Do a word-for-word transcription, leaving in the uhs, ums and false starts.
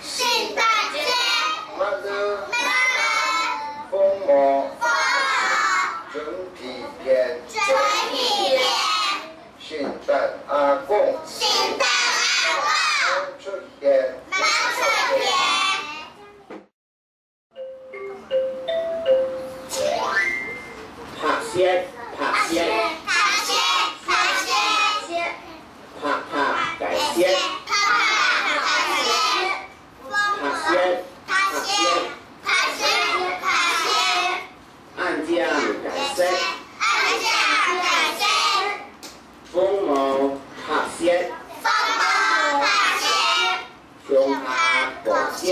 聖誕節， Mother， Mother， 風魔， 風魔， 準備篇， 準備篇， 聖誕阿公， 聖誕阿公， 出現， 出現。 白雪，白雪，白雪，白雪，白白个雪，白白个雪，白雪，白雪，白雪，白雪，暗靜个雪，暗靜个雪，風無白雪，風無白雪， 鄉下過節，